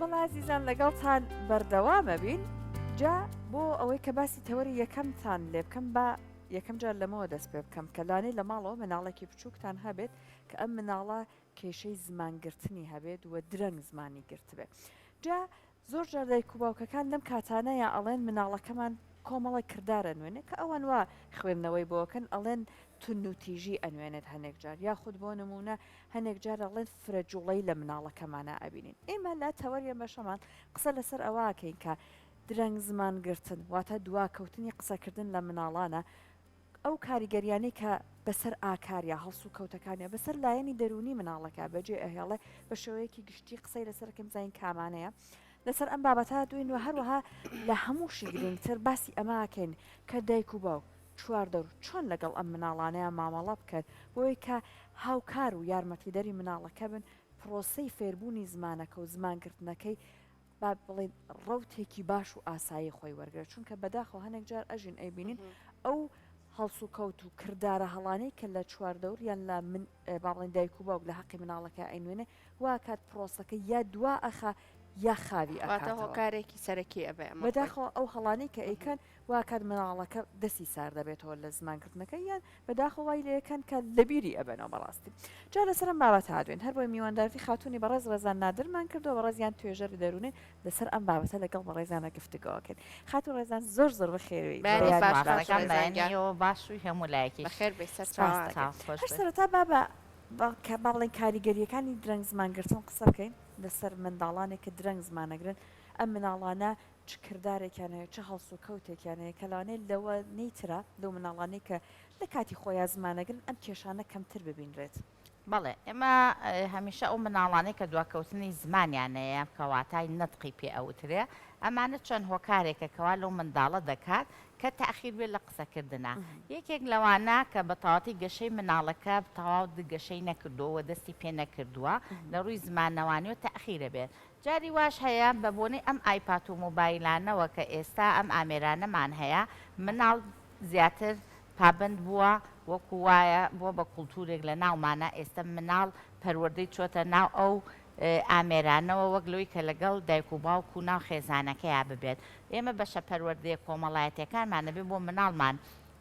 بەڵێ ئازیزان لەگەڵتان بەردەوامەبین جا بۆ ئەوەی کە باسی تەوەری یەکەمتان لێ بکەم با یەکەم جار لەمەوە دەست پێ بکەم کە لانەی لە ماڵەوە مناڵێکی بچووکتان هەبێت کە ئەم مناڵە کێشەی زمان گرتنی هەبێت و درەنگ زمانی گرتبێ جا زۆر جار دایک و باوکەکان لەم کاتانەیا ئەڵێن مناڵەکەمان کۆمەڵێک کردار ئەنوێنێ کە ئەوان وا خوێندنەوەی بۆ ئەکەن ئەڵێن توندوتیژی ئەنوێنێت هەنێک جار یاخود بۆ نموونە هەنێک جار ئەڵێن فرە جوڵەی لە مناڵەکەمانا ئەبینین ئێمە لە تەوەری ئەم بەشەمان قسە لەسەر ئەوە ئەکەین کە درەنگ زمان گرتن واتە دواکەوتنی قسەکردن لە مناڵانە ئەو کاریگەریانەی کە بەسەر ئاکاریا، هەڵسوکەوتەکانیا، بەسەر لایەنی دەروونی مناڵەکە بەجێ ئەهێڵێ، بە شێوەیەکی گشتی قسەی لەسەر ئەکەین بزانین کامانەیە. لەسەر ئەم بابەتە دوێین و هەروەها لە هەمووشی گرینگتر باسی ئەمە ئەکەین کە دایک و باوک چواردەور چۆن لەگەڵ ئەم مناڵانەیا مامەڵە بکەن بۆی کە هاوکار و یارمەتیدەری مناڵەکە بن پرۆسەی فێربوونی زمانەکە و زمانگرتنەکەی با بڵێین ڕەوتێکی باش و ئاسایی خۆی وەرگرێت چونکە بەداخەوە هەنێک جار ئەژین ئەیبینین ئەو هەڵسوکەوت و کردارە هەڵانەی کە لە چواردەور یان لە من با بڵێن دایک و باوک لە حەقی مناڵەکە ئەینوێنێ وا کات پرۆسەکە یا دوا ئەخا یا خاوی واتە ئەکاتەوە. هۆکارێکی سەرەکی ئەبێ ئەمە خۆی. بەداخەوە ئەو هەڵانەی کە ئەیکەن وا کات مناڵەکە دەستی سارد دەبێتەوە لە زمان کردنەکە یان بەداخەوە وای لێکەن کە لەبیری ئەبەنەوە بەڕاستی جا لەسەر ئەم بابەتە هاتوین هەر بۆیە میواندارتی خاتوونی بەڕێز ڕێزان نادرمان کردووە بەڕێزیان توێژەری دەروونین لەسەر ئەم بابەتە لەگەڵ بەڕێزیانە گفتوگۆکەین خاتوو ڕێزان زۆر زۆر بەخێربێی بەیانی بەیانی باش باش کاک ڕێزان گیان. بەیانی ئێوە باش و هەموو لایەکیش. بەخێر بێی سەر سپاس چاوان. دەکەین چاو خۆش هەر بێت. سەرەتا با بە کە با بڵێین کاریگەرییەکانی درەنگ زمان گرتن قسە بکەین لەسەر منداڵانێک کە درەنگ زمان ئەگرن ئەم مناڵانە چ کردارێکیان هەیە، چ هەڵسوکەوتێکیان هەیە کە لەوانەیە لەوەنەی ترا، لەو مناڵانەی کە لە کاتی خۆیا زمانەگرن ئەم کێشانە کەمتر ببینرێت. بەڵێ، ئێمە هەمیشە ئەو مناڵانەی کە دواکەوتنی زمانیان هەیە، کە واتای نەتقی پێ ئەوترێ، ئەمانە چەند هۆکارێکە کەوا لەو منداڵە دەکات کە تاخیر بێت لە قسەکردنا. یەکێک لەوانە کە بە تەواتی گەشەی مناڵەکە تەواو گەشەی نەکردووە و دەستی پێ نەکردووە لە ڕووی زمانەوانیەوە تاخیرە بێت. جاری واش هەیە بە بۆنەی ئەم ئایپات و مۆبایلانەوە کە ئێستا ئەم ئامێرانەمان هەیە مناڵ زیاتر پابەند بووە وەکو وایە بووە بە کوڵتورێک لە ناومانا ئێستا مناڵ پەروەردەی چۆتە ناو ئەو ئامێرانەوە وەک لەوەی کە لەگەڵ دایک و باوک و ناو خێزانەکەیا ببێت ئێمە بەشە پەروەردەیە کۆمەڵایەتیەکانمان ئەبێ بۆ مناڵمان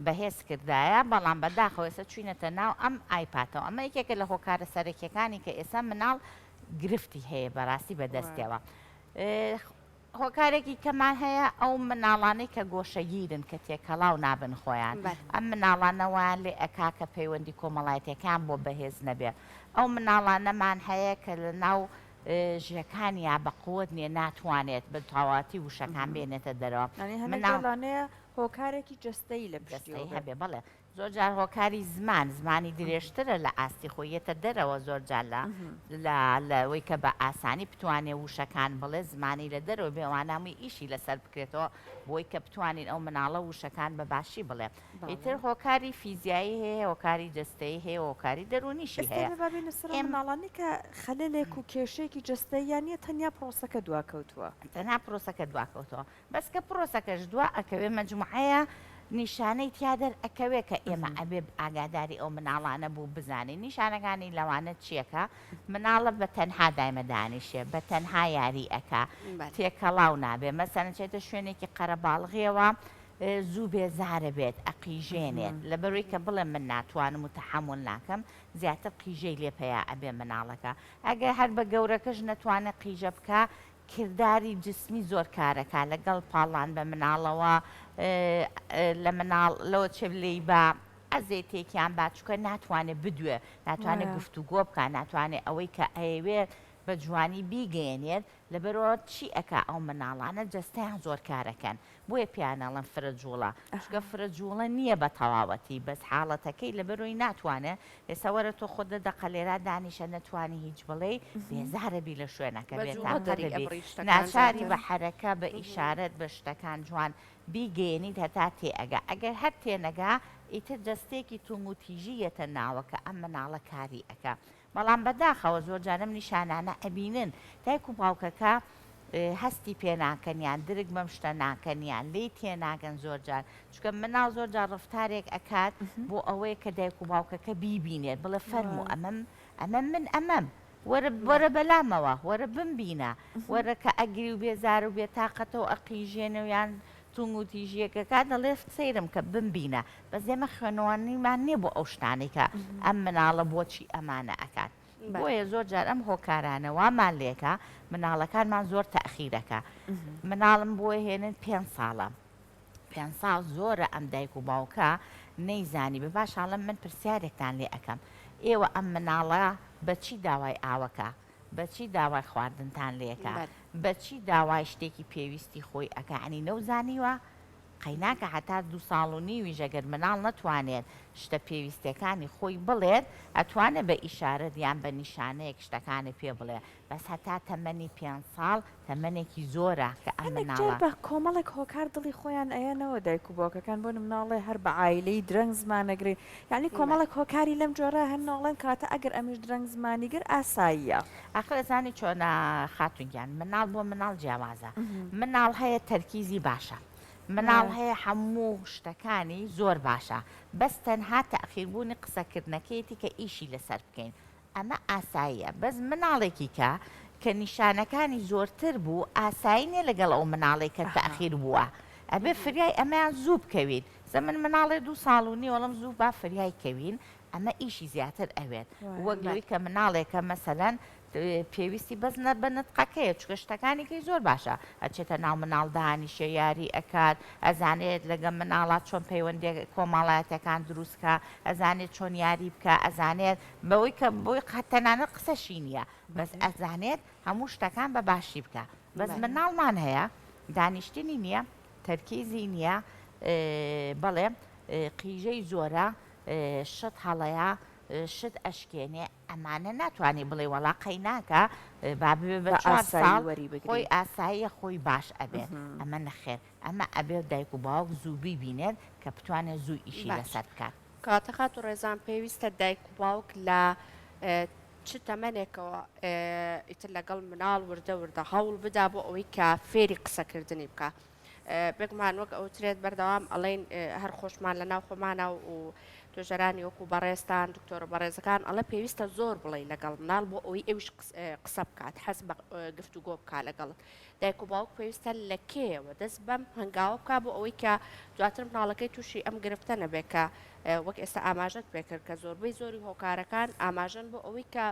بەهێز کردایە بەڵام بەداخەوە ئێستا چوینەتە ناو ئەم ئایپاتەوە ئەمە یەکێکە لە هۆکارە سەرەکیەکانی کە ئێستا مناڵ گرفتی هەیە بەراستی بە دەستیەوە هۆکارێکی کەمان هەیە ئەو مناڵانەی کە گۆشەگیرن کە تێکەڵاو نابن خۆیان ئەم مناڵانە وایان لێ ئەکا کە پەیوەندی کۆمەڵایەتیەکان بۆ بەهێز نەبێ ئەو مناڵانەمان هەیە کە لە ناو ژەکانیا بە قوت نیە ناتوانێت بە تەواوەتی وشەکان بێنێتە دەرەوە مناڵ لەوانەیە هۆکارێکی جەستەیی لە پشتیەوە جەستەیی هەبێ بەڵێ زۆر جار هۆکاری زمان، زمانی درێژترە لە ئاستی خۆی یەتە دەرەوە زۆر جار لە لە لەوەی کە بە ئاسانی بتوانێ وشەکان بڵێ زمانی لە دەرەوە بێ ئەوانە هەمووی ئیشی لەسەر بکرێتەوە بۆی کە بتوانین ئەو مناڵە وشەکان بە باشی بڵێ ئیتر هۆکاری فیزیایی هەیە هۆکاری جەستەیی هەیە هۆکاری دەروونیشی ئێستا هەیە ئێمە با بێینە سەر ئەو ئێم. مناڵانەی کە خەلەلێک و کێشەیەکی جەستەییان نییە تەنیا پرۆسەکە دواکەوتووە. تەنها پرۆسەکە دواکەوتووە. بەس کە پرۆسەکەش دوا ئەکەوێ مەجموعەیە نیشانەی تیا دەر ئەکەوێ کە ئێمە ئەبێ ئاگاداری ئەو مناڵانە بوو بزانین نیشانەکانی لەوانە چیە کە مناڵە بە تەنها دایمە دانیشێ بە تەنها یاری ئەکا تێکەڵاو نابێ مەسەلەن چێتە شوێنێکی قەرەباڵغیەوە زوو بێزارە بێت ئەقیژێنێت لەبەرەوەی کە بڵێ من ناتوانم و تەحەمول ناکەم زیاتر قیژەی لێ پەیا ئەبێ مناڵەکە ئەگەر هەر بە گەورەکەش نەتوانێ قیژە بکا کرداری جسمی زۆر کارەکا لەگەڵ پاڵان بە مناڵەوە لە مناڵ لەوە چێ لێی با ئەزێتێکیان با چونکە ناتوانێ بدوێ ناتوانێ گفتوگۆ بکا ناتوانێ ئەوەی کە ئەیەوێ بە جوانی بیگەیەنێت لەبەرئەوە چی ئەکا ئەو مناڵانە جەستەیان زۆر کارەکەن بۆیە پێیان ئەڵێن فرە جوڵە چونکە فرە جوڵە نییە بە تەواوەتی بەس حاڵەتەکەی لەبەرئەوەی ناتوانێ ئێستا وەرە تۆ خۆت دە دەقە لێرا دانیشە نەتوانی هیچ بڵێی بێزارەبی لە شوێنەکە بە جوڵە بێتاقەت دەری ئەبی ئەبڕی شتەکان ناچاری زیاتر. بە حەرەکە بە ئیشارەت بە شتەکان جوان بیگەیەنیت هەتا تێئەگا ئەگەر هەر تێنەگا ئیتر جەستەیەکی توند و تیژی یەتە ناوە کە ئەم مناڵە کاری ئەکا بەڵام بەداخەوە زۆرجار ئەم نیشانانە ئەبینن دایک و باوکەکە هەستی پێ ناکەن یان درک بەم شتە ناکەن یان لێی تێناگەن زۆرجار چونکە مناڵ زۆرجار ڕەفتارێک ئەکات بۆ ئەوەیە کە دایک و باوکەکە بیبینێت بڵێ فەرموو ئەمەم ئەمە من ئەمەم. وەرە وەرە بەلامەوە وەرە بمبینە وەرە کە ئەگری و بێزار و بێتاقەتە و ئەقیژێنێ و یان تونگ و تیژیەک ئەکات دەڵێ سەیرم کە بمبینە بەس ئێمە خوێنەوانیمان نیە بۆ ئەو شتانەی کە ئەم مناڵە بۆچی ئەمانە ئەکات بۆیە زۆر جار ئەم هۆکارانە وامان لێکا مناڵەکانمان زۆر تەئخیرەکا مناڵم بۆ هێنن پێنج ساڵە پێنج ساڵ زۆرە ئەم دایک و باوکە نەیزانی بە باش ئەڵێم من پرسیارێکتان لێ ئەکەم ئێوە ئەم مناڵە بەچی داوای ئاوەکە بەچی داوای خواردنتان لێکا بەچی داوای شتێکی پێویستی خۆی ئەکا یانی نەوزانیوە قەیناکە هەتا دوو ساڵ و نیویش ئەگەر مناڵ نەتوانێت شتە پێویستیەکانی خۆی بڵێت ئەتوانێت بە ئیشارەت یان بە نیشانەیەک شتەکانی پێ بڵێ بەس هەتا تەمەنی پێنج ساڵ تەمەنێکی زۆرە کە ئەم هەندێک جار مناڵە. بە کۆمەڵێک هۆکار دڵی خۆیان ئەیەنەوە دایک و باوکەکان بۆ نمناڵێ هەر بە عایلەی درەنگ زمان ئەگرین یانی کۆمەڵێک هۆکاری لەم جۆرە هەن ئەڵێن کەواتە ئەگەر ئەمیش درەنگ زمانی گرت ئاساییە. ئاخر ئەزانی چۆنە خاتوون گیان مناڵ بۆ مناڵ جیاوازە مناڵ هەیە تەرکیزی باشە مناڵ هەیە هەموو شتەکانی زۆر باشە بەس تەنها تەئخیر بوونی قسەکردنەکەیەتی کە ئیشی لەسەر بکەین ئەمە ئاساییە بەس مناڵێکی کە کە نیشانەکانی زۆرتر بوو ئاسایی نیە لەگەڵ ئەو مناڵەی کە تەئخیر بووە ئەبێ فریای ئەمەیان زوو بکەوین سە من مناڵێ دوو ساڵ و نیوە ئەڵێم زوو با فریای کەوین ئەمە ئیشی زیاتر ئەوێت وەک لەوەی کە مناڵێکە مەسەلەن پێویستی بەس نە بە نتقەکەیە چونکە شتەکانی کەی زۆر باشە ئەچێتە ناو مناڵ دانیشێ یاری ئەکات ئەزانێت لەگە مناڵا چۆن پەیوەندیە کۆمەڵایەتەکان دروست کا ئەزانێت چۆن یاری بکا ئەزانێت بەوەی کە بۆی تەنانەت قسەشی نییە بەس ئەزانێت هەموو شتەکان بە باشی بکا بەس مناڵمان هەیە دانیشتنی نییە تەرکیزی نییە بەڵێ قیژەی زۆرە شت هەڵەیە شت ئەشکێنێ ئەمانە ناتوانی بڵێی وەڵا قەیناکە با ببێ بە بە چوار ئاسایی ساڵ وەری بگری. خۆی ئاساییە خۆی باش ئەبێت ئەمە نەخێر ئەمە ئەبێ دایک و باوک زوو بیبینێت کە بتوانێت زوو ئیشی باش لەسەر بکات. کەواتە خاتوو ڕێزان پێویستە دایک و باوک لە چ تەمەنێکەوە ئیتر لەگەڵ مناڵ وردە وردە هەوڵ بدا بۆ ئەوەی کە فێری قسەکردنی بکا بێگومان وەک ئەوترێت بەردەوام ئەڵێین هەر خۆشمان لە ناو خۆمانە و توێژەرانی وەکو بەڕێزتان دکتۆرە بەڕێزەکان ئەڵێ پێویستە زۆر بڵێ لەگەڵ مناڵ بۆ ئەوەی ئەویش قسە بکات حەز بە گفتوگۆ بکات لەگەڵت دایک و باوک پێویستە لە کێیەوە دەست بەم هەنگاوە بکات بۆ ئەوەی کە دواتر مناڵەکەی تووشی ئەم گرفتە نەبێت کە وەک ئێستا ئاماژەت پێکرد کە زۆربەی زۆری هۆکارەکان ئاماژەن بۆ ئەوەی کە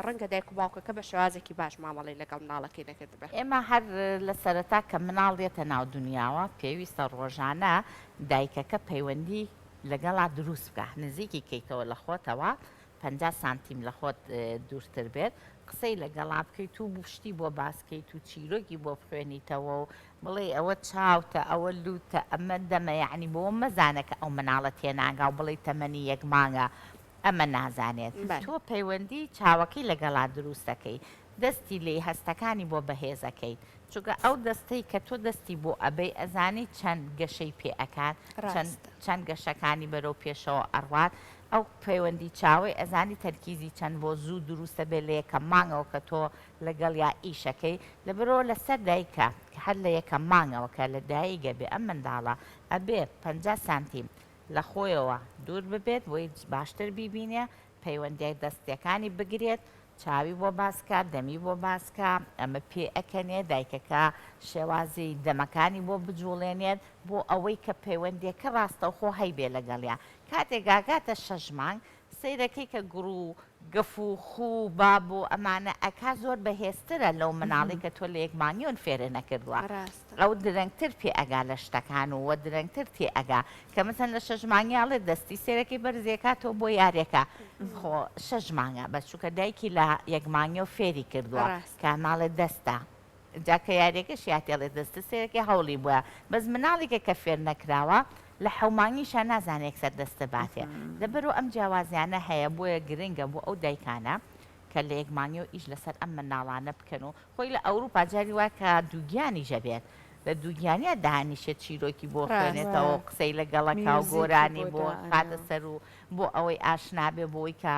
ڕەنگە دایک و باوکەکە بە شێوازێکی باش مامەڵەی لەگەڵ مناڵەکەی نەکردبێ. ئێمە هەر لە سەرەتا کە مناڵ دێتە ناو دونیاوە پێویستە ڕۆژانە دایکەکە پەیوەندی لەگەڵا دروست بکا نزیکی کەیتەوە لە خۆتەوە 50 سانتیم لە خۆت دوورتر بێت قسەی لەگەڵا بکەیت و شتی بۆ باس کەیت و چیرۆکی بۆ بخوێنیتەوە و بڵێی ئەوە چاوتە ئەوە لوتە ئەمە دەمە یەعنی بەوە مەزانە کە ئەو مناڵە تێناگا و بڵێی تەمەنی یەک مانگە ئەمە نازانێت تۆ پەیوەندی چاوەکەی لەگەڵا دروست دەکەی دەستی لێی هەستەکانی بۆ بەهێز ئەکەیت چونکە ئەو دەستەی کە تۆ دەستی بۆ ئەبەی ئەزانی چەند گەشەی پێ ئەکات چەند چەند گەشەکانی بەرەو پێشەوە ئەڕوات ئەو پەیوەندی چاوەی ئەزانی تەرکیزی چەند بۆ زوو دروست ئەبێ لە یەکەم مانگەوە کە تۆ لەگەڵیا ئیشەکەی لەبەرئەوە لەسەر دایکە کە هەر لە یەکەم مانگەوە کە لە دایک ئەبێ ئەم منداڵە ئەبێ 50 سانتیم لە خۆیەوە دوور ببێت بۆی باشتر بیبینێ، پەیوەندیە دەستیەکانی بگرێت، چاوی بۆ باس کا، دەمی بۆ باس کا، ئەمە پێ ئەکەنێ، دایکەکە شێوازی دەمەکانی بۆ بجوڵێنێت بۆ ئەوەی کە پەیوەندیەکە ڕاستەوخۆ هەیبێ لەگەڵیا. کاتێک ئاگاتە شەش مانگ سەیرەکەی کە گوڕ و گەف و خوو و باب و ئەمانە ئەکا زۆر بەهێزترە لەو مناڵەی کە تۆ لە یەک مانگیۆن فێرێ نەکردوە ئەو درەنگتر پێ ئەگا لە شتەکان و وە درەنگتر تێ ئەگا کە مەسەن لە شەش مانگی ئەڵێ دەستی سێرەکەی بەرزێکاتەوە بۆ یارێکە خۆ شەش مانگە بەس چونکە دایکی لە یەک مانگیەوە فێری کردوە کە ئەماڵێ دەستە جا کە یاریەکەش یاتێڵێ دەستە سێرەکەی هەوڵی بوە بەس مناڵیکە کە فێر نەکراوە لە حەو مانگیشا نازانێ یەکسەر دەستە باتێ لەبەرئەوە ئەم جیاوازیانە هەیە بۆیە گرنگە بۆ ئەو دایکانە کە لە یەک مانگیەوە ئیش لەسەر ئەم مناڵانە بکەن و خۆی لە ئەوروپا جاری وایە کە دووگیانیش ئەبێت لە دووگیانیا دانیشێت چیرۆکی بۆ خوێنێتەوە و قسەی لەگەڵەکا و میوزیکی گۆرانی بۆ بۆ دائەنا. خاتە سەر و بۆ ئەوەی ئاشنا بێ بۆی کە.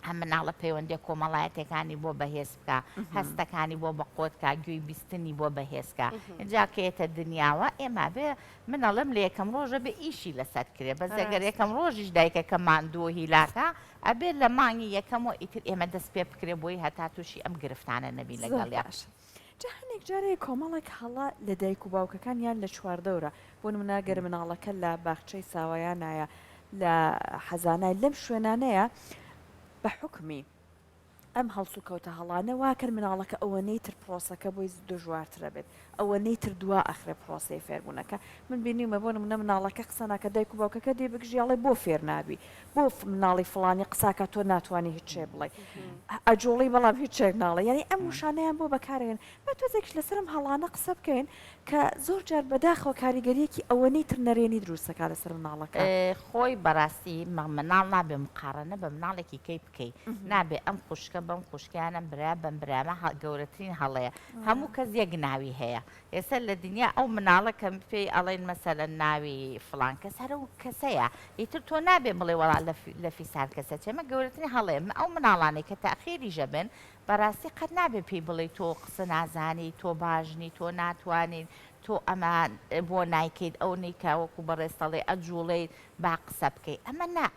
ئەم مناڵە پەیوەندیە کۆمەڵایەتیەکانی بۆ بەهێز بکا، هەستەکانی بۆ بەقوەت کا، گوێی بیستنی بۆ بەهێز کا. ئینجا کە یەتە دنیاوە ئێمە ئەبێ من ئەڵێم لە یەکەم ڕۆژە بێ ئیشی لەسەر کرێ بەس ئەگەر یەکەم ڕۆژیش دایکەکە ماندوو و هیلاکە ئەبێ لە مانگی یەکەمەوە ئیتر ئێمە دەست پێ بکرێ بۆی هەتا تووشی ئەم گرفتانە نەبین زۆر لەگەڵیا. باشە. جا هەنێک جار هەیە کۆمەڵێک هەڵە لە دایک و باوکەکان یان لە چواردەورە بۆ نمونە گەر مناڵەکە لە باخچەی ساوایانایە لە حەزانای لەم شوێنانەیە بە حوکمی ئەم هەڵسوکەوتە هەڵانە واکەن مناڵەکە ئەوەنەی تر پرۆسەکە بۆی دژوارترە بێت ئەوەنەی تر دوا ئەخرێ پرۆسەی فێربوونەکە من بینیومە بۆ نمونە مناڵەکە قسە ناکە دایک و باوکەکە دێ بگژی ئەڵێ بۆ فێر نابی بۆ مناڵی فڵانی قساکە تۆ ناتوانانی هیچ شێ بڵێ ئەجوڵی بەڵام هیچ شێک ناڵێ یعنی ئەم وشانەیان بۆ بەکارێن با تۆزێکش لەسەرم هەڵانە قسە بکەین کە زۆر جار بەداخەوە کاریگەریەکی ئەوەنەی تر نەرێنی دروستەکە لەسەر مناڵەکە. خۆی بەڕاستی مناڵ نابێ مقاڕەنە بە مناڵێکی کەی بکەی نابێ ئەم خوشکە بەم خوشکە یان ئەم برا بەم برامە گەورەترین هەڵەیە هەموو کەس یەک ناوی هەیە ئێستا لە دنیا ئەو مناڵە کە پێی ئەڵێن مەسەلەن ناوی فڵان کەس هەر ئەو کەسەیە ئیتر تۆ نابێ بڵێ وەڵا لە فیسار کەسە چێ ئەمە گەورەترین هەڵەیە ئەو مناڵانەی کە تاخیریش ئەبن بەڕاستی قەت نابێ پێی بڵێی تۆ قسە نازانی تۆ باش نی تۆ ناتوانیت تۆ ئەمە بۆ نایکەیت ئەو نیکە وەکو بەڕێزت ئەڵێی ئەجوڵێیت با قسە بکەی ئەمە نا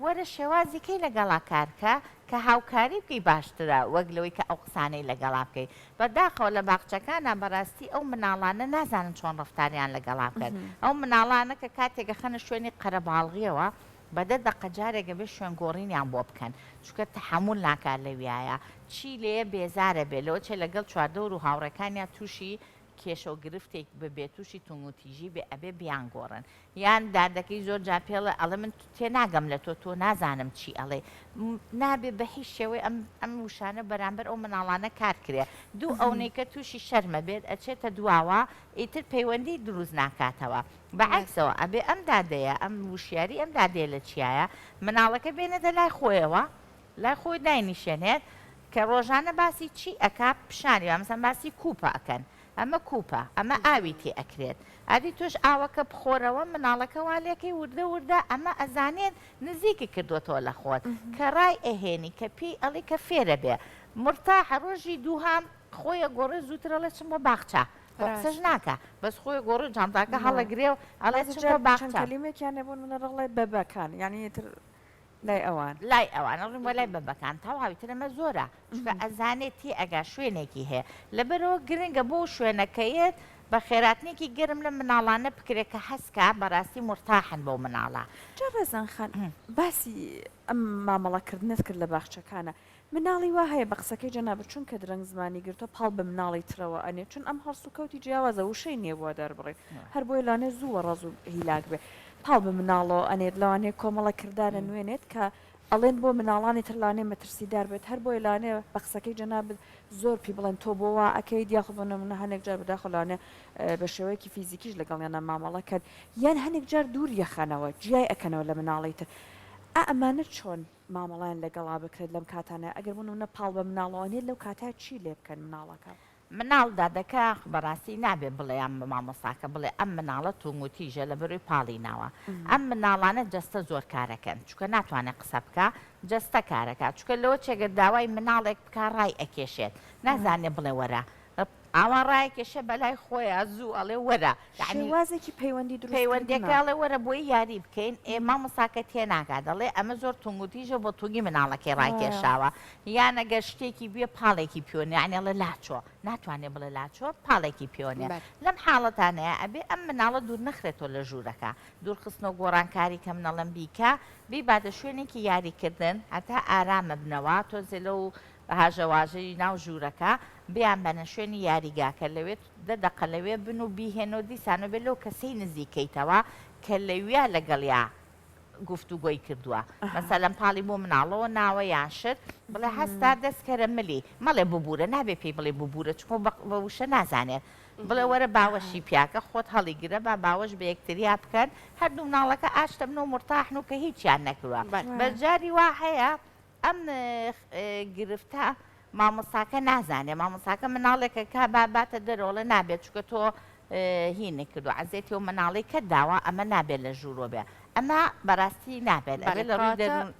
وەرە شێوازی کەی لەگەڵا کار کە کە هاوکاری بکەی باشترە وەک لەوەی کە ئەو قسانەی لەگەڵا بکەی بەداخەوە لە باخچەکانا بەڕاستی ئەو مناڵانە نازانن چۆن ڕەفتاریان لەگەڵا بکەن ئەو مناڵانە کە کاتێک ئەخەنە شوێنی قەرەباڵغیەوە بە دە دەقە جارێک ئەبێ شوێن گۆڕینیان بۆ بکەن چونکە تەحەمول ناکات لەویایە چی لێیە بێزارە بێ لەوەچێ لەگەڵ چواردەور و هاوڕێکانیا توشی کێشەو گرفتێک ببێ توشی تونوتیژی بێ ئەبێ بیانگۆڕن یان دادەکەی زۆر جار پێڵێ ئەڵێ من تێناگەم لە تۆ تۆ نازانم چی ئەڵێ نابێ بە هیچ شێوەی ئەم ئەم وشانە بەرامبەر ئەو مناڵانە کار کرێ دوو ئەونەی کە توشی شەرمە بێت ئەچێتە دواوە ئیتر پەیوەندی دروست ناکاتەوە بە عەکسەوە ئەبێ ئەم دادەیە ئەم وشیاری ئەم دادەیە لە چیایە مناڵەکە بێنێتە لای خۆیەوە لای خۆی داینیشێنێت کە ڕۆژانە باسی چی ئەکا پیشانی با مەسەن باسی کوپە ئەکەن ئەمە کوپە ئەمە ئاوی تێ ئەکرێت ئەدی تۆش ئاوەکە بخۆرەوە مناڵەکە وا لێکەی وردە وردە ئەمە ئەزانێت نزیکی کردۆتەوە لە خۆت کە ڕای ئەهێنی کە پێی ئەڵێی کە فێرە بێ مورتاحە ڕۆژی دووهام خۆی ئەگۆڕێ زووتر ئەڵێ چم بۆ باخچە خۆ قسەش ناکا بەس خۆی گۆڕی جانتاکە هەڵەگرێ و ئەڵێ چم بۆ باخچە. چەند کەلیمێکیان هەیە بۆ نمونە ڕەڵێ بەبەکان یانی ئیتر لای ئەوان. لای ئەوان ئەڵێم وەلای بەبەکان تەواو ئیتر ئەمە زۆرە چونکە ئەزانێ تێ ئەگا شوێنێکی هەیە لەبەرئەوە گرنگە بۆ شوێنەکەیت بە خێراتنێکی گەرم لەم مناڵانە بکرێ کە هەست کا بەڕاستی مورتاحن بەو مناڵە. جا ڕێزان خان باسی ئەم مامەڵە کردنەت کرد لە باخچەکانە مناڵی وا هەیە بە قسەکەی جەنابت چونکە درەنگ زمانی گرتوە پاڵ بە مناڵی ترەوە ئەنێ چون ئەم هەڵسوکەوتی جیاوازە وشەی نیە بۆ دەربڕین هەر بۆیە لەوانەیە زوو وەڕەز و هیلاک بێ پاڵ بە مناڵەوە ئەنێت لەوانەیە کۆمەڵە کردارە نوێنێت کە ئەڵێن بۆ مناڵانی تر لەوانەیە مەترسیدار بێت هەر بۆیە لەوانەیە بە قسەکەی جەنابت زۆر پی بڵێن تۆ بۆ وا ئەکەیت یاخود بۆ نمونە هەنێک جار بەداخەوە لەوانەیە بە شێوەیەکی فیزیکیش لەگەڵیانە مامەڵە کەن یان هەنێک جار دوور یەخەنەوە جیای ئەکەنەوە لە مناڵی تر ئا ئەمانە چۆن مامەڵەیان لەگەڵا بکرێت لەم کاتانە ئەگەر بۆ نمونە پاڵ بە مناڵەوە نێت لەو کاتە چی لێ بکەن مناڵەکە؟ مناڵ دادەکە بەڕاستی نابێ بڵێ یان بە مامۆستاکە بڵێ ئەم مناڵە توونگوتیژە لەبەرەوەی پاڵی ناوە ئەم مناڵانە جەستە زۆر کارەکەن چونکە ناتوانێ قسە بکا جەستە کارەکا چونکە لەوە چێ گەر داوای مناڵێک بکا ڕای ئەکێشێت نازانێ بڵێ وەرە ئاوا ڕایەکێشێ بەلای خۆیا زوو ئەڵێ وەرە یەعنی شێوازێکی پەیوەندی دروست پەیوەندیەکە کردنە. ئەڵێ وەرە بۆی یاری بکەین ئێ مامۆستاکە تێناگا دەڵێ ئەمە زۆر تونگوتیژە بۆ تونگی مناڵەکەی ڕایکێشاوە یان ئەگەر شتێکی بوێ پاڵێکی پێوەنێ یەعنی ئەڵێ لاچۆ ناتوانێ بڵێ لاچۆ پاڵێکی پێوەنێ بەلێ. لەم حاڵەتانەیا ئەبێ ئەم مناڵە دوور نەخرێتەوە لە ژوورەکە دوورخستنەوە گۆڕانکاری کە من ئەڵێم بیکە بیباتە شوێنێکی یاریکردن هەتا ئارامەبنەوە تۆزێ لەو هاژەواژەی ناو ژوورەکە، بیانبەنە شوێنی یاریگاکە، لەوێ دە دەقە لەوێ بن و بیهێنەوە، دیسانەوە بێ لەو کەسەی نزیک کەیتەوە کە لەویا لەگەڵیا گفتوگۆی کردووە، مەسەلەن پاڵی بۆ مناڵەوە ناوە یان شت، بڵێ هەستە دەست کەرە ملی، مەڵێ ببوورە، نابێ پێی بڵێی ببوورە چونکە بە وشە نازانێت، بڵێ وەرە باوەشی پیاکە، خۆت هەڵیگرە با باوەش بە یەکتریا بکەن، هەردوو مناڵەکە ئاشتەبن و مورتاحن و کە هیچیان نەکردوە، بەس جاری وا هەیە ئەم گرفتە مامۆستاکە نازانێ مامۆستاکە مناڵێکە کا با باتە دەرەوە ئەڵێ نابێت چونکە تۆ هینت کردوە عەزێتی ئەو مناڵەی کەت داوە ئەمە نابێت لە ژوورۆ بێ ئەمە بەراستی نابێت بەڵێ ئەبێت لە ڕووی کەواتە دەروون.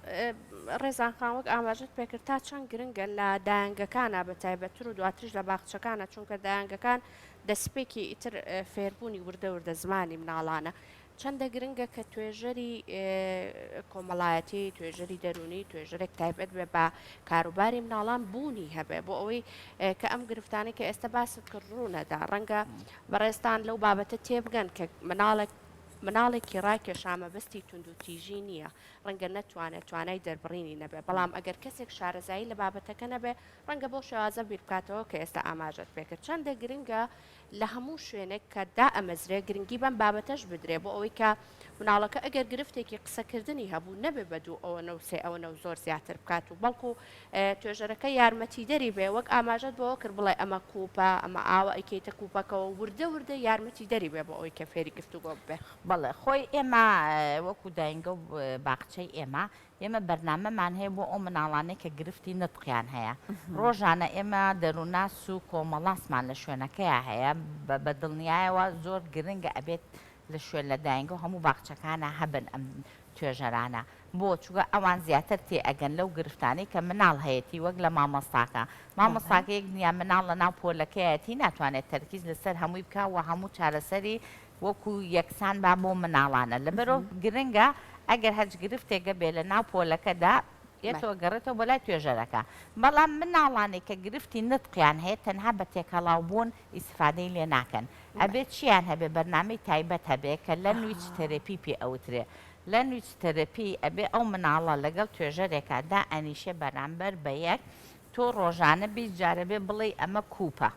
ڕێزان خان وەک ئاماژەت پێکرد تا چەند گرنگە لە دایەنگەکانە بە تایبەتتر و دواتریش لە باخچەکانە چونکە دایەنگەکان دەسپێکی ئیتر فێربوونی وردە وردە زمانی مناڵانە چەندە گرنگە کە توێژەری کۆمەڵایەتی توێژەری دەروونی توێژەرێک تایبەت بێ بە کاروباری مناڵان بوونی هەبێ بۆ ئەوەی کە ئەم گرفتانەی کە ئێستا باست کرد ڕوونەدا ڕەنگە بەڕێزتان لەو بابەتە تێبگەن کە مناڵێک مناڵێکی ڕاکێشا مەبەستی توندوتیژی نییە ڕەنگە نەتوانێت توانای دەربڕینی نەبێ بەڵام ئەگەر کەسێک شارەزایی لە بابەتەکە نەبێ ڕەنگە بەو شێوازە بیر بکاتەوە کە ئێستا ئاماژەت پێکرد چەندە گرنگە لە هەموو شوێنێک کە دائەمەزرێ گرنگی بەم بابەتەش بدرێ بۆ ئەوەی کە مناڵەکە ئەگەر گرفتێکی قسەکردنی هەبوو نەبێ بە دوو ئەوەنە و سێ ئەوەنە و زۆر زیاتر بکات و بەڵکو توێژەرەکە یارمەتیدەری بێ وەک ئاماژەت بەوە کرد بڵێ ئەمە کوپە ئەمە ئاوە ئەیکەیتە کوپەکەوە وردە وردە یارمەتیدەری بێ بۆ ئەوەی کە فێری گفتوگۆ ببێ. بەڵێ خۆی ئێمە وەکو داینگە و باخچەی ئێمە ئێمە بەرنامەمان هەیە بۆ ئەو مناڵانەی کە گرفتی نطقیان هەیە ڕۆژانە ئێمە دەروونناس و کۆمەڵناسمان لە شوێنەکەیا هەیە بە دڵنیایەوە زۆر گرنگە ئەبێت لە شوێن لە داینگە و هەموو باخچەکانا هەبن ئەم توێژەرانە بۆ چونکە ئەوان زیاتر تێ ئەگەن لەو گرفتانەی کە مناڵ هەیەتی وەک لە مامۆستاکە مامۆستاکە یەک دنیا مناڵ لە ناو پۆلەکەیەتی ناتوانێت تەرکیز لەسەر هەمووی بکا و هەموو چارەسەری وەکو یەکسان با بۆ مناڵانە لەبەرئەوە گرنگە ئەگەر هەچ گرفتێک هەبێ لە ناو پۆلەکەدا یەتەوە گەڕێتەوە بۆ لای توێژەرەکە بەڵام مناڵانێک کە گرفتی نطقیان هەیە تەنها بە تێکەڵاو بوون ئیسفادەی لێ ناکەن ئەبێ چیان هەبێ بەرنامەی تایبەت هەبێ کە language therapy پێ ئەوترێ language therapy ئەبێ ئەو مناڵە لەگەڵ توێژەرێکا دائەنیشێ بەرامبەر بە یەک تۆ ڕۆژانە 20 جار ئەبێ بڵێی ئەمە کوپە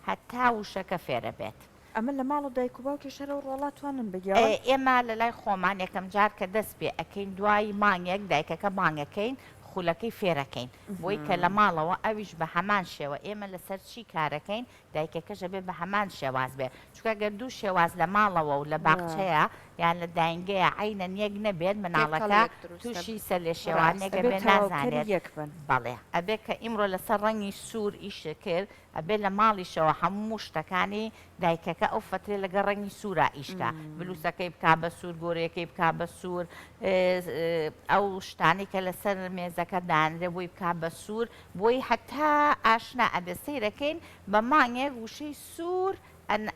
هەتا وشەکە فێرەبێت. ئەمە لە ماڵ و دایک و باوکیش هەر ئەو ڕۆڵە توانن بگێڕن؟ ئێمە لە لای خۆمان یەکەم جار کە دەست پێ ئەکەین دوای مانگێک دایکەکە بانگ ئەکەین خولەکەی فێرەکەین بۆی کە لە ماڵەوە ئەویش بە هەمان شێوە ئێمە لەسەر چی کارەکەین دایکەکەش ئەبێ بە هەمان شێواز بێ چونکە گەر دوو شێواز لە ماڵەوە و لە باخچەیە یان لە داینگەیە عەینەن یەک نەبێت مناڵەکە تووشی سەرلێشێوانێک ئەبێ ئەبێ تەواوکەری نازانێت یەک بن. بەڵێ ئەبێ کە ئیمڕۆ لەسەر ڕەنگی سوور ئیشت کرد ئەبێ لە ماڵیشەوە هەموو شتەکانی دایکەکە ئەو فەترەی لەگەڵ ڕەنگی سوورا ئیش کا بلوسەکەی بکا بە سوور گۆرەیەکەی بکا بە سوور ئەو شتانەی کە لەسەر مێزەکە دانرێ بۆی بکا بە سوور بۆی هەتا ئاشنا ئەبێ سەیرەکەین بە مانگێک وشەی سوور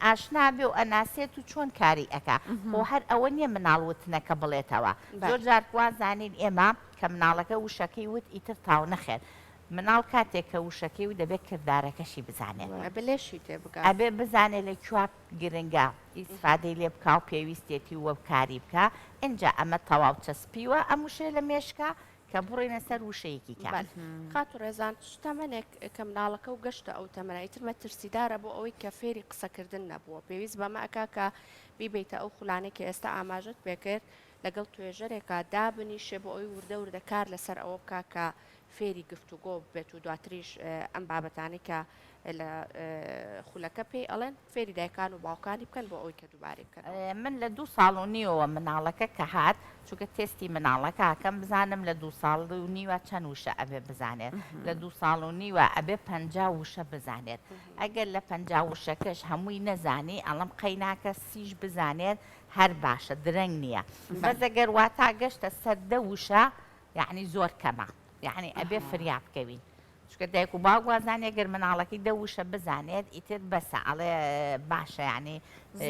ئاشنا بێ و ئەناسێت و چۆن کاری ئەکا خۆ هەر ئەوە نییە مناڵ وتنەکە بڵێتەوە زۆر جار وا زانین ئێمە کە مناڵەکە وشەکەی وت ئیتر تاو نەخێر مناڵ کاتێک کە وشەکەی و دەبێ کردارەکەشی بزانێت. ئەبێ لێشی تێ بگا. ئەبێ بزانێ لە کوێ گرنگە ئیسفادەی لێ بکا و پێویستێتی و کاری بکا ئینجا ئەمە تەواو چەسپیوە ئەم وشەیە لە مێشکا کە بڕۆینە سەر وشەیەکی کە. بەلێ خاتوو ڕێزان چ تەمەنێک کە مناڵەکە و گەشتە ئەو تەمەنە ئیتر مەترسیدارە بۆ ئەوەی کە فێری قسەکردن نەبووە پێویست بەمە ئەکا کە بیبەیتە ئەو خولانەی کە ئێستا ئاماژەت پێکرد لەگەڵ توێژەرێکا دابنیشێ بۆ ئەوەی وردە وردە کار لەسەر ئەوە بکا کە فێری گفتوگۆ ببێت و دواتریش ئەم بابەتانەی کە لە خولەکە پێی ئەڵێن فێری دایکان و باوکانی بکەن بۆ ئەوەی کە دووبارەی بکەنەوە. من لە دوو ساڵ و نیوەوە مناڵەکە کە هات چونکە تێستی مناڵەکە ئەکەم بزانم لە دوو ساڵ و نیوە چەند وشە ئەبێ بزانێت لە دوو ساڵ و نیوە ئەبێ 50 وشە بزانێت ئەگەر لە 50 وشەکەش هەمووی نەزانی ئەڵێم قەیناکە سیش بزانێت هەر باشە درەنگ نییە بەس ئەگەر واتا گەشتە سەر دە وشە یەعنی زۆر کەمە یەعنی ئەبێ فریا بکەوین چونکە دایک و باوک وازانێ گەر مناڵەکەی دە وشە بزانێت ئیتر بەسە ئەڵێ باشە یەعنی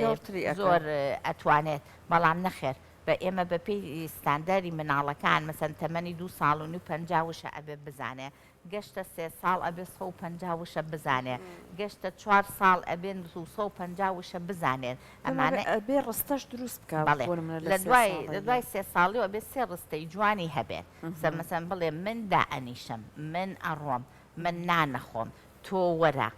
زۆرتری ئەکا. زۆر ئەتوانێت بەڵام نەخێر بە ئێمە بە پێی ستانداری مناڵەکان مەسەن تەمەنی دوو ساڵ و نیو 50 وشە ئەبێ بزانێ گەشتە سێ ساڵ ئەبێ 150 وشە بزانێ گەشتە چوار ساڵ ئەبێ 250 وشە بزانێت ئەمانە ئەبێ ڕستەش دروست بکا بەڵێ بۆ نمونە لە لە سێ دوای لە ساڵەییە. دوای سێ ساڵیەوە ئەبێ سێ ڕستەی جوانی هەبێت سە مەسەن بڵێ من دائەنیشم من ئەڕۆم من نانەخۆم تۆ وەرە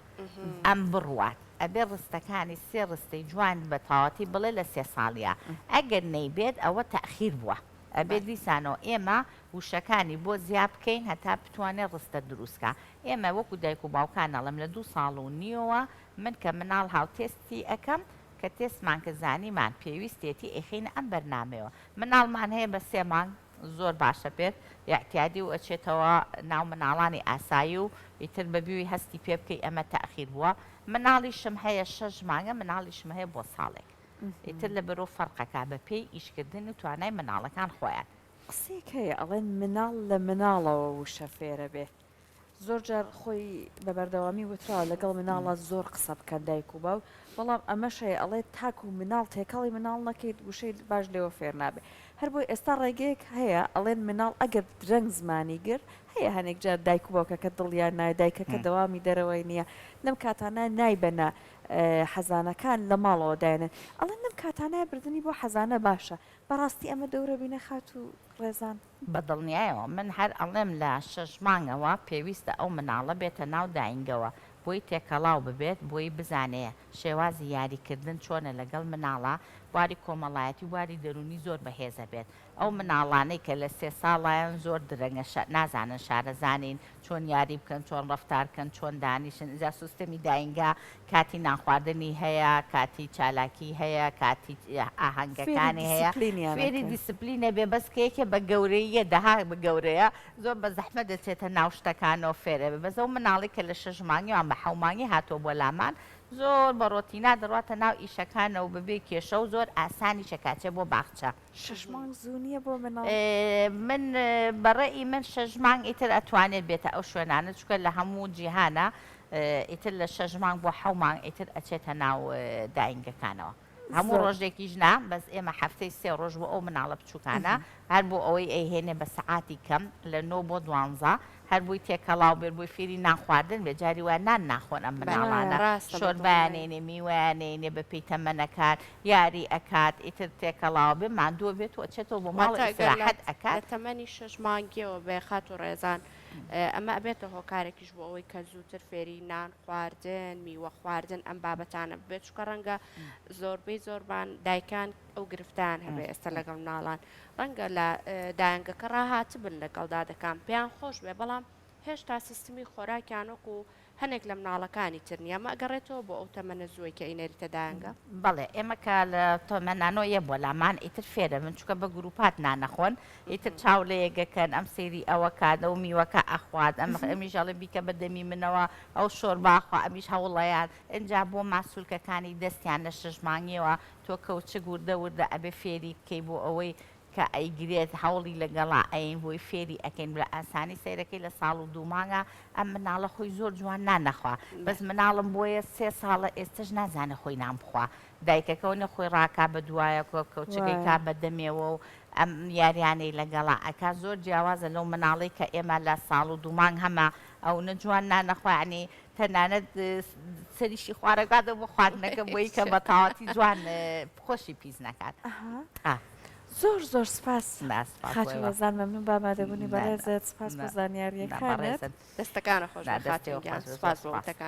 ئەم بڕوات ئەبێ ڕستەکانی سێ ڕستەی جوان بە تەواوەتی بڵێ لە سێ ساڵیا ئەگەر نەیبێت ئەوە تەئخیر بووە ئەبێ دیسانەوە ئێمە وشەکانی بۆ زیا بکەین هەتا بتوانێ ڕستە دروست کا ئێمە وەکو دایک و باوکان ئەڵێم لە دوو ساڵ و نیوەوە من کە مناڵ هاو تێستی ئەکەم کە تێستمان کرد زانیمان پێویستێتی ئەیخەینە ئەم بەرنامەیەوە مناڵمان هەیە بە سێ مانگ زۆر باشە بێت ئیعتیادی و ئەچێتەوە ناو مناڵانی ئاسایی و ئیتر بە بیوی هەستی پێ بکەی ئەمە تەئخیر بووە مناڵیشم هەیە شەش مانگە مناڵیشم هەیە بۆ ساڵێک ئیتر لە بەرۆ فەرقەکا بە پێی ئیشکردن و توانای مناڵەکان خۆیان. قسەیەک هەیە ئەڵێن مناڵ لە مناڵەوە وشە فێرە بێ زۆر جار خۆی بە بەردەوامی وتراوە لەگەڵ مناڵا زۆر قسە بکەن دایک و باوک بەڵام ئەمەش هەیە ئەڵێ تاکو مناڵ تێکەڵی مناڵ نەکەیت وشەی باش لێوە فێر نابێ هەر بۆیە ئێستا ڕێگەیەک هەیە ئەڵێن مناڵ ئەگەر درەنگ زمانی گرت هەیە هەنێک جار دایک و باوکەکە دڵیان نایە دایکەکە دەوامی دەرەوەی نییە لەم کاتانە نایبەنە حەزانەکان لە ماڵەوە داینێن ئەڵێن لەم کاتانە بردنی بۆ حەزانە باشە بەڕاستی ئەمە دەورە بینە خاتوو ڕێزان؟ بە دڵنیایەوە من هەر ئەڵێم لە شەش مانگەوە پێویستە ئەو مناڵە بێتە ناو داینگەوە بۆی تێکەڵاو ببێت بۆی بزانێ شێوازی یاری کردن چۆنە لەگەڵ مناڵا بواری کۆمەڵایەتی و بواری دەرونی زۆر بەهێزە بێت ئەو مناڵانەی کە لە سێ ساڵایان زۆر درەنگە شا نازانن شارەزانین چۆن یاری بکەن چۆن ڕەفتار کەن چۆن دانیشن ئینجا سوستەمی داینگا کاتی نانخواردنی هەیە کاتی چالاکی هەیە کاتی فێری ئاهەنگەکانی هەیە دیسپلینیان فێری ئەکەن. دیسپلینە بێ بەس کە یەکێ بە گەورەییە دەها بە گەورەیە زۆر بە زەحمەت دەچێتە ناو شتەکانەوە فێرەبێ بەس ئەو مناڵی کە لە شەش مانگی یان بە حەو مانگی هاتووە بۆ لامان زۆر بە ڕۆتینا دەڕواتە ناو ئیشەکانەوە بەبێ کێشە و زۆر ئاسانیشە کە ئەچێ بۆ باخچە. شەش مانگ زوو نییە بۆ مناڵ؟ من بە ڕەئی من شەش مانگ ئیتر ئەتوانێت بێتە ئەو شوێنانە چونکە لە هەموو جیهانا ئیتر لە شەش مانگ بۆ حەو مانگ ئیتر ئەچێتە ناو داینگەکانەوە هەموو زۆر. ڕۆژێکیش نا بەس ئێمە هەفتەی سێ ڕۆژ بۆ ئەو مناڵە بچوکانە هەر بۆ ئەوەی ئەیهێنێ بە سەعاتی کەم لە نۆ بۆ دوانزە هەر بۆی تێکەڵاو بێت بۆی فێری نان خواردن بێت جاری وایە نان ناخۆن ئەم بەڵێ مناڵانە ڕاستە بە شۆربایان دڵنیایی. ئەینێ میوەیان ئەینێ بە پێی تەمەنەکان یاری ئەکات ئیتر تێکەڵاو بێ ماندووە بێت و ئەچێتەوە بۆ ماڵ واتە ئەگەر لە ئیسراحەت لە ئەکات. تەمەنی شەش مانگیەوە بێ خاتوو ڕێزان ئەمە ئەبێتە هۆکارێکیش بۆ ئەوەی کە زووتر فێری نان خواردن میوە خواردن ئەم بابەتانە ببێت چونکە ڕەنگە زۆربەی زۆربان دایکان ئەو گرفتەیان هەبێ ئێستا لەگەڵ مناڵان ڕەنگە لە دایەنگەکە ڕاهاتبن لەگەڵ دادەکان پێیان خۆش بێ بەڵام هێشتا سیستمی خۆراکیان وەکو هەنێک لە مناڵەکانی تر نیە ئەمە ئەگەڕێتەوە بۆ ئەو تەمەنە زووەی کە ئەینێریتە دایەنگە؟ بەڵێ ئێمە کە لە تەمەنانۆ یە بۆ لامان ئیتر فێرەبن چونکە بە گروپات نانەخۆن ئیتر چاو لەیەک ئەکەن ئەم سەیری ئەوە کات ئەو میوەکە ئەخوات ئەم ئەمیش ئەڵێ بیکە بە دەمی منەوە ئەو شۆربا ئەخوا ئەمیش هەوڵەیات ئینجا بۆ ماسولکەکانی دەستیان لە شەش مانگیەوە تۆ کەوچک وردە وردە ئەبێ فێری بکەی بۆ ئەوەی کە ئەیگرێت هەوڵی لەگەڵا ئەیەین بۆی فێری ئەکەین بە ئاسانی سەیرەکەی لە ساڵ و دوو مانگا ئەم مناڵە خۆی زۆر جوان نان نەخوا بەس مناڵم بۆیە سێ ساڵە ئێستەش نازانێ خۆی نان بخوا دایکەکەو نە خۆی ڕاکا بە دوایە کۆ کەوچەکەی کا بە دەمێوە و ئەم یاریانەی لەگەڵا ئەکا زۆر جیاوازە لەو مناڵەی کە ئێمە لە ساڵ و دوو مانگ هەمە ئەونە جوان نان نەخوا یانی تەنانەت سەریشی خوارەکاتەوە بۆ خواردنەکە بۆی کە بە تەواوەتی جوان خۆشی پیس نەکات. زۆر زۆر سپاس خاتوو ڕێزان مەمنون بە ئامادەبوونی بەڕێزت سپاس بۆ زانیاریەکانت. دەستەکانت خۆش بێت خاتوون گیان سپاس بۆ وتەکانت.